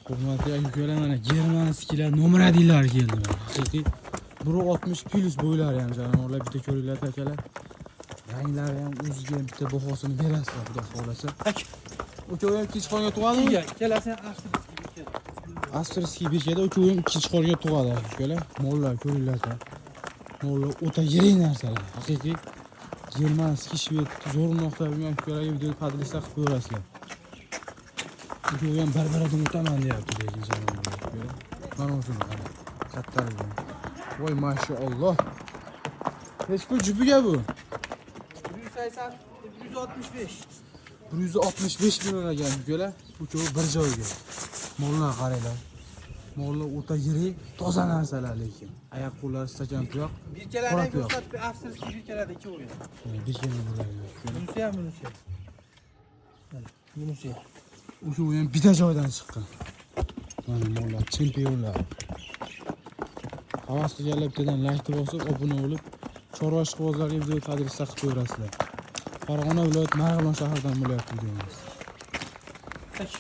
Hurmatli aka-ukalar, mana германский lar номер один lar keldi mana. Haqiqiy 1.60 plus bo'ylari ham jonivorlar, bitta ko'ringlar, akalar. Ranglari ham o'ziga bitta bahosini berasizlar, xudo xohlasa. Uchovi ham ikkinchi qoringa tug'adimi? Ikkalasi ham австрийский бирка. Австрийский бирка da uchovi ham ikkinchi qoringa tug'adi, aka-ukalar. Mollar ko'ringlar. Mollar o'ta yirik narsalar. Haqiqiy германский, shved zo'r nuqta bilgan ukalarga video поделиться qilib qo'yasizlar. Uchovi ham bir-biridan o'taman deyapti lekin jonivorlar, ukalar. Mana shuni qarang. Kattaligini. Voy mashalloh. Nechi pul jupiga bu? 180, 165. 165 million ekan, ukalar. Uchovi bir joyga. Mollar qaranglar. Mollar o'ta yirik, toza narsalar lekin. Oyoq qo'llari stakan tuyoq. Бирка larni Qora ham tuyoq. ko'rsatib, австрийский бирка larda ikkovi ham. Бирка ni bo'ladi, ukalar. Bunisi ham, bunisi ham. Mana, bunisi ham. Uchovi ham bitta joydan chiqqan. Mana mollar chempionlar. Havas qilganlar bittadan laykni bosib, obuna bo'lib, chorva ishqibozlarga video поделиться qilib qo'yasizlar. Farg'ona viloyat, Marg'ilon shahridan bo'lyapti videomiz. Tak.